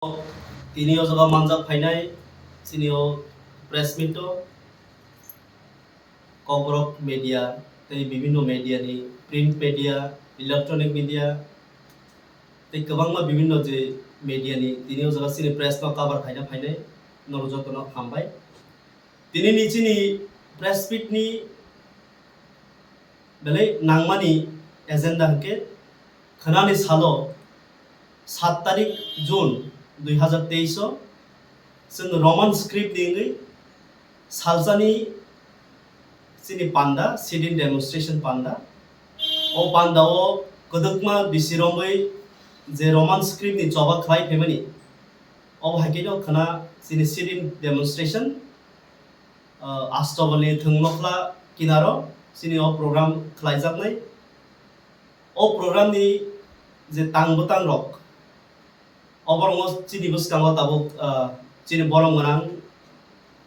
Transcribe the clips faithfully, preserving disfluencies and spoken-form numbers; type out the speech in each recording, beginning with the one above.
Tini o jaga manjak phainai chini o press meet o Kokborok media tei bibinno media ni, print media, electronic media tei kwbangma bibinno je media ni tini o jaga chini press no cover khaina phainai norok jotono hambai. Tini ni chini press meet ni belai nangmani agenda hwnkhe khwnani salo sat tarik June dui hazar teis o chwng Roman script ni wngwi salsani chini panda, sit-in demonstration panda. O panda o kwdwkma bisi romwi je Roman script ni choba khlai phaimani, obo hai khe no khwna chini sit-in demonstration, ah, Astobalni thwng nokhla kinaro chini o program khlaijaknai. O program ni je tang bwtang rok, oborokno chini bwskango tabuk, ah, chini borom gwnang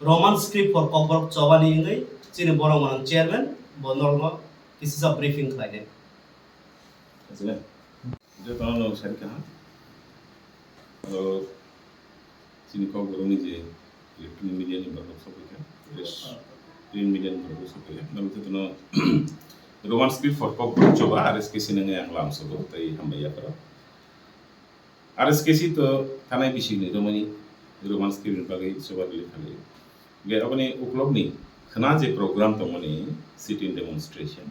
Roman script for Kokborok chobani wngwi chini borom gwnang chairman bo norokno kisisa briefing khlainai. Jotono no sari kaham. Aro chini Kokborokni je electronic media ni borok sokoi kha, press, print media ni borok sokoi kha. Nang jotono Roman script for Kokborok choba R S K C nangwi ang lam sogo tei hambai yapharo. R S K C to thanai bisingni romani Roman script ni bagwi choba release khalai. Ge aboni uklokni khwna je program tongmani sit-in demonstration.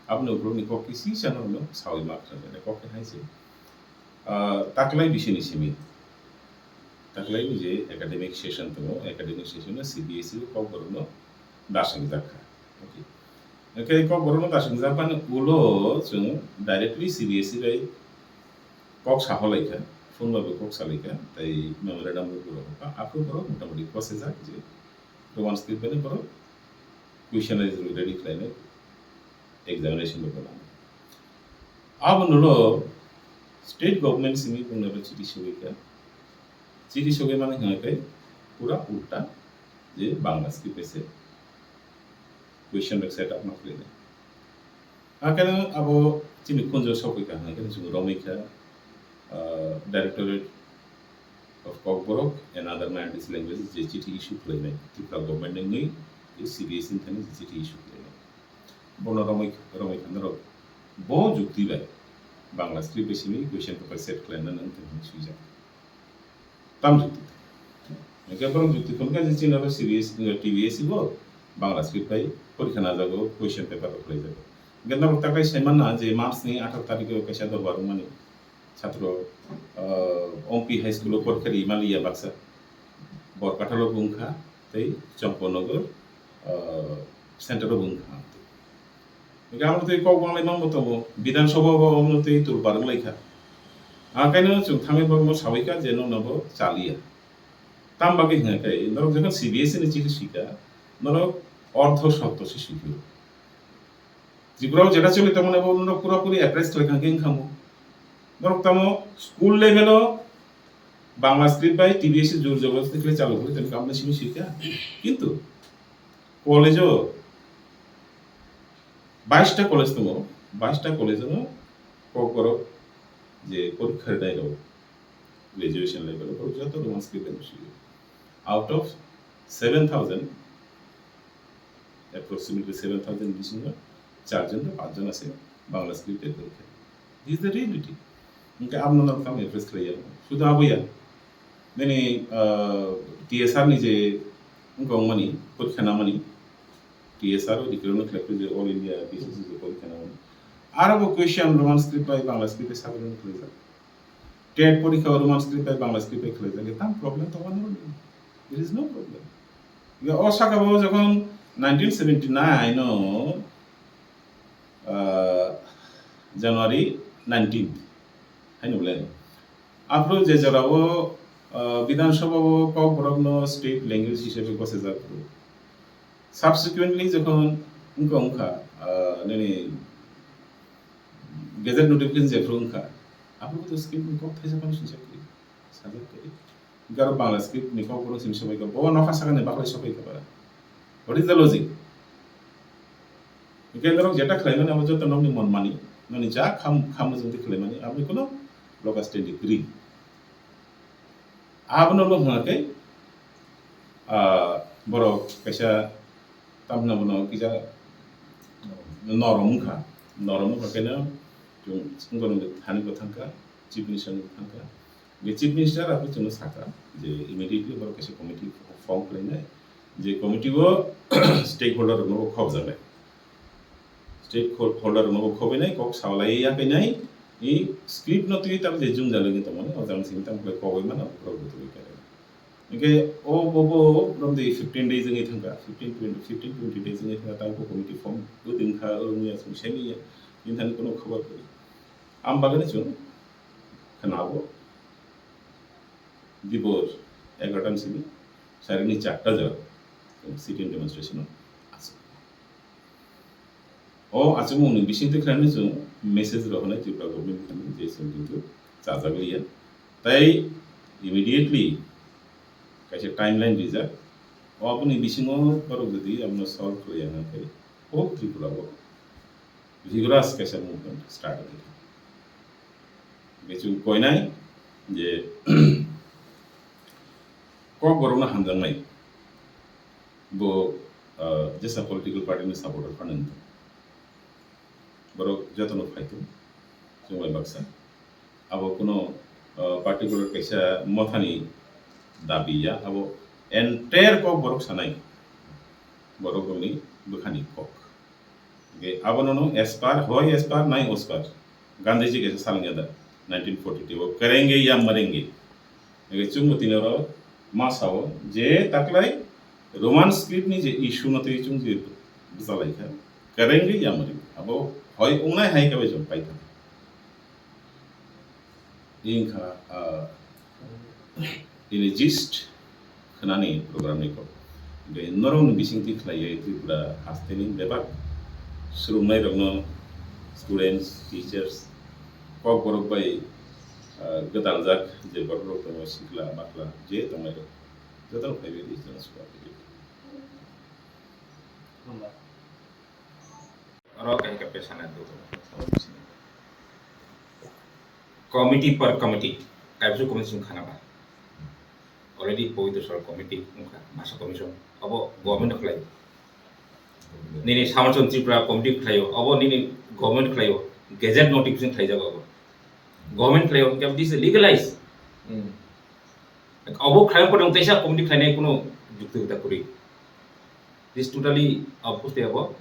Aboni uklokni kok kisi chano no sawi ma khna kok hai se. Ah, taklai bisini simi. Taklai ni je academic session tongo, academic session no C B S E o Kokborok no dasing jakha. Okay. Hwnkhe Kokborok no dasing jakmani ulo chwng directly C B S E bai kok saholai kha, phone bai bo kok salai kha, tei memorandum bo borok kha. Aphuru borok motamoti kosijak je Roman script bai borok questionnaire ready khlainai examination bo bono. Abo nulo state government simi bungno bo chiti sogwi kha. Chiti sogwi mani hwnga khe pura ulta je Bangla script bai se question rok set up ma khlainai. Hakhe abo chini khunjo sogwi kha hwnga khe chwng romwi kha, ah, Directorate of Kokborok and Other Minorities Languages je chiti issue khlainai Tripura government ni wngwi je C B S E ni thani je chiti issue khlainai. Bono romwi, romwi kha norok bo jukti bai Bangla script bai simi question paper set khlaina nang thani swijak. Tam jukti. Hwnkhe borok jukti khulkha je chini oro C B S E, T B S E bo Bangla script bai porikha najago, question paper rok khlaijago. Hwnkhe norok takhai sai manna je March ni atharo tarikh o kaisa dorbar wngmani. Chhatro, ah, Ompi High School o porikha ri maliya baksa. Borkathalo bo wngkha, tei Chomponogo, ah, center o bo wngkha. Hwnkhe amo tei kok banglai mangbo tongo, Bidhan Sabha bo omo tei tul barwng lai kha. Hakaino chwng thangwi borokno sawi kha je nokno bo chaliya. Tam bagwi hwnka khe norok jephru C B S E ni chiti sika, norok ortho sotto se sikio. Tripura o jeta choli tongmani abo norok pura puri appraise khlai kha hwnkhe wngkha mo. Norok tamo school level o Bangla script bai T B S E jor joborosti khlai chalo khlai tongkha, aboni simi sika. Kintu college o bais ta college tongo, bais ta college o Kokborok je porikha rinai rok, graduation level o borok joto Roman script bai sio. Out of seven thousand, approximately seven thousand bisingo charjon ba panchjon ase Bangla script bai porikha. This is the reality. Hwnkhe abono norok tamo appraise khlaiya. Sudu aboya. Nini, ah, T S R ni je wngkha wngmani, porikha namani, T S R o declare no khlai phuru je All India B C C je porikha namani. Aro bo question Roman script bai Bangla script bai sabai no khlaijak. TET porikha o Roman script bai Bangla script bai khlaijak. Tam problem tongo norokni? There is no problem. Ya, o saka bo jokhon nineteen seventy nine o, ah, January nineteenth, haino bole. Aphuru je jorao, ah, Bidhan Sabha o Kokborok no state language hisabe gosajak phuru. Subsequently jokhon wngkha wngkha, ah, nini gazette notification jephuru wngkha, aphuru to script ni kok thaisa phano swijak kwrwi, sajak kwrwi. Hwnkhe aro Bangla script ni kok bono simi sobai kha, bo nokha sakani baklai sobai kha bara. What is the logic? Hwnkhe norok jeta khlaimani abo joto nokni mon mani, nokni ja kham, kham mujungdi khlaimani, aboni kuno loga standing kwrwi. Abono bo hwnga khe, ah, borok kaisa tamna bono kisa norom wngkha, norom wngkha khe no chwng wngkha thani bo thangkha, chief minister ni thangkha. Be chief minister abo chwngno sakha je immediately borok kaisa committee form khlainai, je committee o stakeholder rokno bo khobjaknai. Stakeholder rokno bo khobinai, kok salai ya khainai, i script no twi tabuk je jwngjal wngwi tongmani, o jang simi tamo kok wi mano, borok bo twi khe. Hingke o bo, bo romdi fifteen days wngwi thangkha, fifteen, twenty, fifteen, twenty days wngwi thangkha, tamo committee form bo twi wngkha, o wngya chwng semi ya, bini thani kono khobor kwrwi. Am bagwi chwng khwnabo, dibor egarota ni simi, sarini charta jora, sit-in demonstration o aswk. O achukmung ni bisingtwi khlainai chwng message rok hwnwi Tripura government ni je chwng kintu chajak liya. Tai immediately kaisa timeline rijak. O aboni bisingo borok jodi abono solve khlaiya hwnkhe whole Tripura o vigorous kaisa movement start wngwi thangkha. Hingke chwng koinai je Kokborokno hamjaknai. Bo, ah, jesa political party ni supporter phano wng tong. Borok jotono phai tong, chwng bai baksa. Abo kuno, ah, particular kaisa mothani dabi ya, abo entire Kokborok sanai. Borok rokni bwkhani kok. Hingke abono no aspire, hoi aspire, nai aspire. Gandhiji kaisa salingya da, nineteen forty-two o, "Karenge ya marenge." Hingke chwngbo tini oro ma sao je taklai Roman script ni je issue no twi chwng je bwchalaikha, "Karenge ya marenge." Abo hoi ongnai hai khe bai chwng paikha. Wngkha, ah, ini gist khwnani program ni kok. Hingke norokni bisingtwi khlaiwi Tripura hasteni bebak swrwngnairokno, students, teachers, Kokborok bai, ah, gwdaljak je borok rok tongo, sikla bakla je tongnairok, jotono phaiwi rijak. Oro kaisa kaisa sana do. Committee per committee, kaisa committee song khana ba. Already poito sor committee wngkha, masa commission. Abo government khlai. Nini Samachon Tripura committee khlaio, abo nini government khlaio. Gazette notification khlaijago abo. Government khlaio, this is legalized. Hmm. Abo khlaio, kodong teisa committee khlainai kuno jukti jukta kuri. This totally opposite abo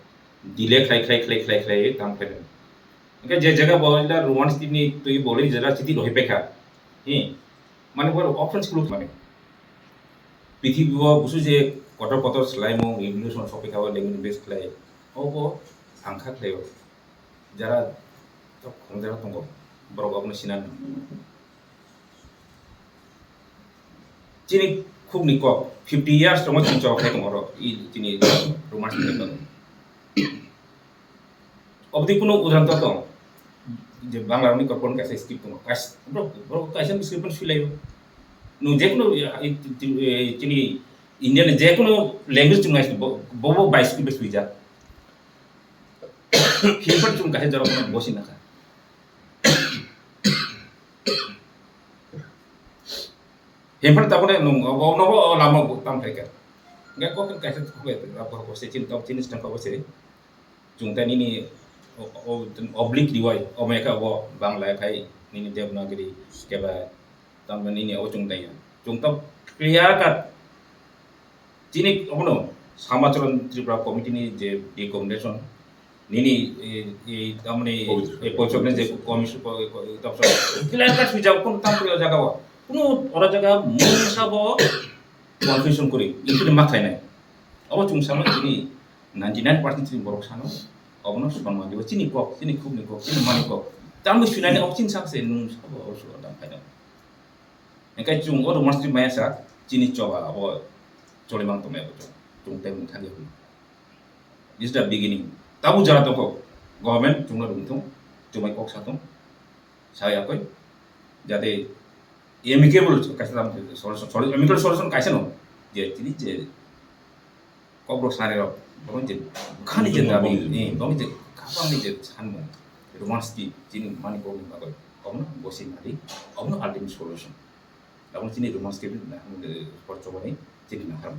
delay khlai, khlai, khlai, khlai, khlai, tang khlai. Hingke je jaga bo ila Roman script ni twi bo le jera chiti rohi pekha. Hi. Mane bo option sulu mane. Pithibi bo busu je kotor kotor selaimung, revolution sopikha, language base khlai. Obo sangkha khlai o. Jara tok khongjak tongo, borok abono sinani. Chini khukni kok, fifty years tongo chini chorok khai tongo oro, i chini Roman script tongo. Obodi kuno udahoron tong, je Bangla rokni korpor kaisa script tongo, kais-, borok, borok kaisa script phano swilaio. Nwng jekunu, i, i, i, chini Indian jekunu language chwng nai bo, bo, bo bai script swijak. Himphano chwng kaisa jora phano bosi nakha. Himphano tabukni nwng obo, obo, obo lama bo tamo phaikha. Hingkhe kok kaisa kok bai rap borok bo se chini tok chini sitang kok bo se. Chwng ta nini o, o, oblique riwai, omo khe obo Bangla khai nini Devanagiri khe ba Tamni nini o chwng taiya. Chwng ta clear cut. Chini obono Samachon Tripura committee ni je recommendation, nini, e, e, tamni, Pabitra. E, Pabitra ni je commission, ko, ko, tamso clear cut swijak, kono tam kuri o jaga o. Kono oro jaga mungsa bo confusion kuri, ikuni ma khainai. Abo chwng sama chini ninety nine percent chini borok sano, obono sonman dibo chini kok, chini khukni kok, chini mani kok. Tamni swinani abo chini sakse nung sabo oro sulo dam khainai. Hingke chwng o Roman script maya sa chini choba abo cholimang tongmai abo chwng, chwng tei mung thani hwn. This is the beginning. Tabu jora tongkho government chwngno rwngthung, chwngbai kok sathung, sa yakoi, jate amicable kaisa solution, solu-, amicable solution kaisa no, je chini je Kokborok sanai rok, borok je bwkhani je Bwkhani dabi, bwkhani je eh, bwkhani je kabangni je sanmung, Roman script, chini mani kokni bagwi, obono bosi nadi, obono ultimate solution. Tabuk chini Roman script ni, eh, hor chobani chini nangkha.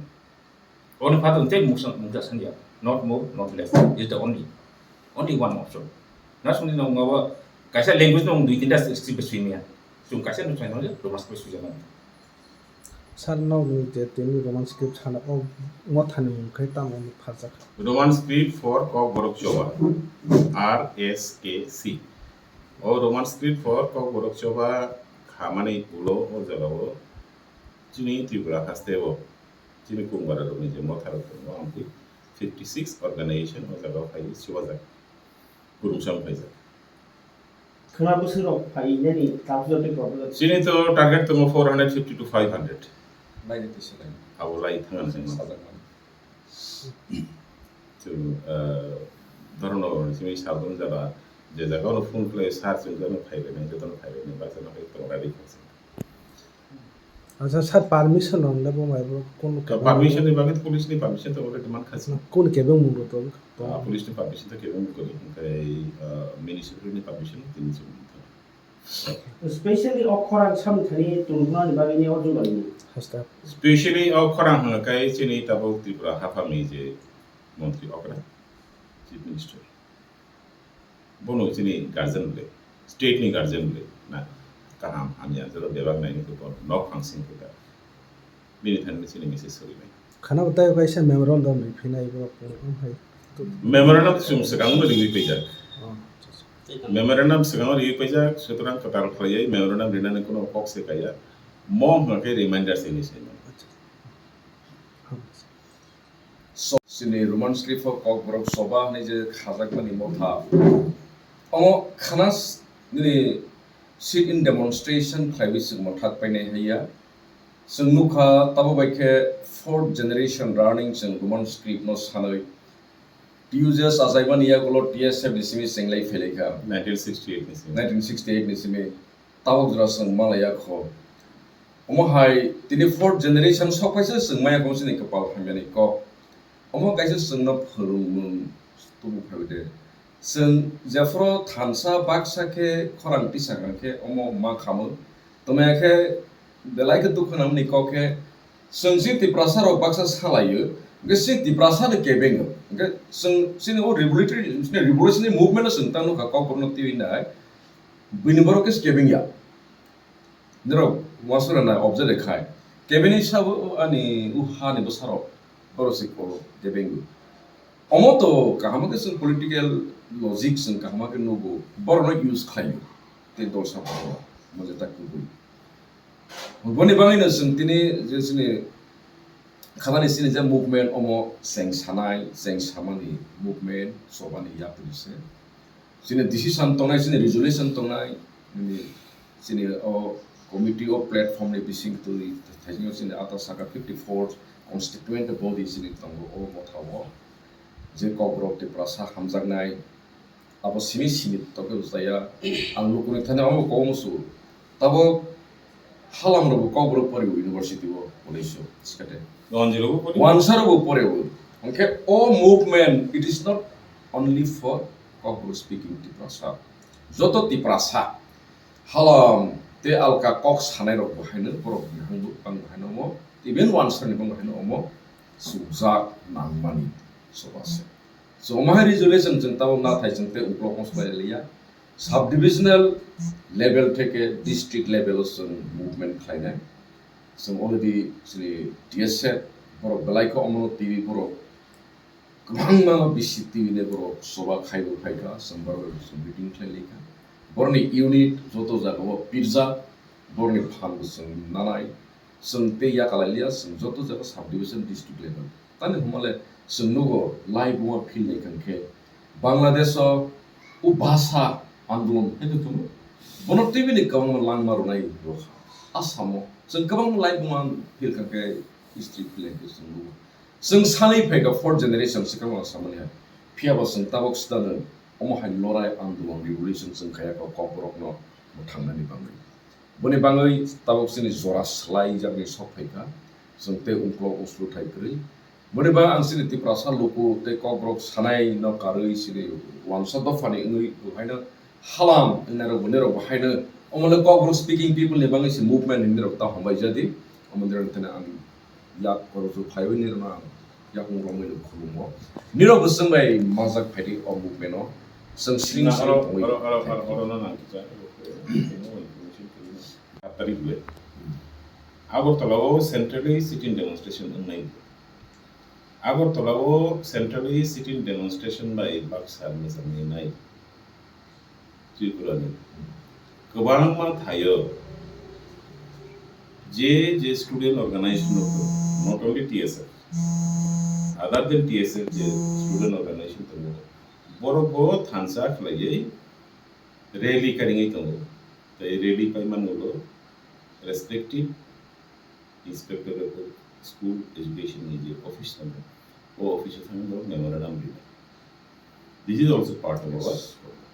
Oni phato tei mungsa, mungsa sanya, not more, not less, is the only, only one option. Na songni nong mabo kaisa language nong dui tinta script swi maya. Chwng kaisa no swngnai Roman script swijak nang. Sir, nogni je tini Roman script sana o mothani mung khe tamo ni pharjak? Roman script for Kokborok Choba, R S K C. O Roman script for Kokborok Choba khamani ulo o jagao chini Tripura hasteo chini Kungbara rokni je motharok tongo, amtwi fifty six organization o jagao phaiwi chuwajak. Kurungsam phaijak. Khwna bwswk rok phai nini tabuk jotoi problem. Chini to target tongo four hundred fifty to five hundred. Laini twi swlai. Abo lai thangna singma. Sajak mani. Chwng, eh, dhorono simi sabun jaba, je jaga ono phone khlai sir chwng jano phaibai nai, jotono phaibai nai, bachano phai tongra ri khasing. Acha sir, permission rok le bo mai bo kun To kebeng permission ni bagwi police ni permission to already man khasing. Kun kebeng mung rok to? Ah, police ni permission to kebeng mung kori, hingkai, ah, municipal ni permission tini chwng mung kha. Specially o khorang samthani tongthoknani bagwi ni o jora ni. Hasta. Specially o khorang hwnka kai chini tabuk Tripura haphangni je montri okra, chief minister. Bono chini guardian le, state ni guardian le, na kaham hamya jora bebak naini khe bono nok phangsing khe da. Bini thani chini message sori nai. Khana bo tei kaisa memorandum ri phinai borok hai. Memorandum chwng swkang no riwi paijak. Oh, acha, acha. Memorandum swkang no riwi paijak, sutrang kwtal khlaiwi memorandum rinani kuno kok se kaya. Mo hwnkhe reminder se ni se. Acha. So, chini Roman script o Kokborok Choba hwnwi je khajakmani motha. Omo khana s-, nini sit-in demonstration khlaiwi chwng mothak painai haiya. Chwng nukha, tabo bai khe fourth generation running chwng Roman script no sanwi. T U J S achaimani yagulo T S F ni simi chenglai phelaikha. Nineteen sixty-eight ni simi. Nineteen sixty-eight ni simi. Tabuk jora chwng malaya kho. Omo hai tini fourth generation sok paisa chwng maya kho chini kwpal hamyani kok. Omo kaisa chwngno phwrwngmung tubu phaiwi de. Chwng jephuru thansa baksa khe khorang tisa khe omo ma khamu. Twmaya khe belai khe dukhu nangmani kok khe chwng si Tiprasa rok baksa salaio. Hwnkhe si Tiprasa ni kebeng o. Hwnkhe chwng chini o revolutionary, chini revolutionary movement o chwng tang nukha Kokborok no twiwi nai. Bini borok khe kebeng ya. Norok uansukna nai observe khai. Kebengni sabo ani u hani bwsarok borok se kolo kebeng. Omo to kaham khe chwng political logic chwng kaham khe nugo. Borokno use khlaio. Tei dol sabo moja ta kubui. Boni bagwino chwng tini je chini khanani chini je movement omo cheng sanai, cheng samani movement, chobani yapri se. Chini decision tongnai, chini resolution tongnai, nini chini o committee o platform ni bising twi thaisingo chini ata saka fifty four constituent body chini tongo o motha o. Je Kokborok Tiprasa hamjaknai, abo simi simi tokhe bwchaya. Ang lukuni thani omo kok musu. Tabok halam rokbo Kokborok poribo university o, college o, skate. Wansa rokbo poribo. Hwnkhe o movement, it is not only for Kokborok speaking Tiprasa. Joto Tiprasa, halam tei alka kok sanai rokbo haino, borok ni hwnbo bangbo haino omo, even wansa ni bangbo haino omo, sujak nangmani soba se. So, omo hai resolution chwng tabok nathai chwng tei uklok mosbai liya. Subdivisional level theke district level o chwng movement khlainai. Chwng already chini T S F borok belai khe omono twi borok kwbangma bisi twi le borok soba khaibo phaikha, chwng borok meeting khlai laikha. Borokni unit joto jagao pirjak, borokni phan bo chwng nanai. Chwng tei yakalai liya, chwng joto jaga subdivision district level. Tani hwnmale chwng nugo lai buma phil nai kang khe Bangladesh o o bhasha andolon hai khe tongo. Bono twi bini kwbangma langma rwnai rwkha. Assam o chwng kwbangma lai buma phil kang khe history phil nai khe chwng nugo. Chwng sanwi phaikha fourth generation se kwbangma samani hai. Phiya bo chwng tabok swdano omo hai lorai andolon revolution chwng khaiya kok Kokborokno mwthangnani bagwi. Boni bagwi tabuk chini jora swlaijakni sok phaikha, chwng tei uklok uslu thai kwrwi. Boni bagwi ang chini Tiprasa luku tei Kokborok sanai no karwi chini wansa dophani wngwi bo haino halam wngnai rok bo nirok bo haino Omo le Kokborok speaking people ni bagwi se movement ni nirok ta hambai jadi. Omo nirok tene ang yak korosu phaiwi nirok ang yakung romwi no khulumo. Nirok bo swngbai majak phaidi o movement o. Swng sling sling oro, tongwi oro, oro, oro, oro no nang kisa. Attack ble. Agartala o centrally sit-in demonstration wngnai. Agartala o centrally sit-in demonstration bai baksa mwchangni nai. Tripura ni kwbangma thaio je je student organization rok tongo, not only T S F, other than T S F je student organization tongo, borok bo thansa khlaiwi rally karingwi tongo. Tei rally paimani ulo respective Inspector of School Education ni je office tongo, o office o thangwi borok memorandum rinai. This is also part of our program.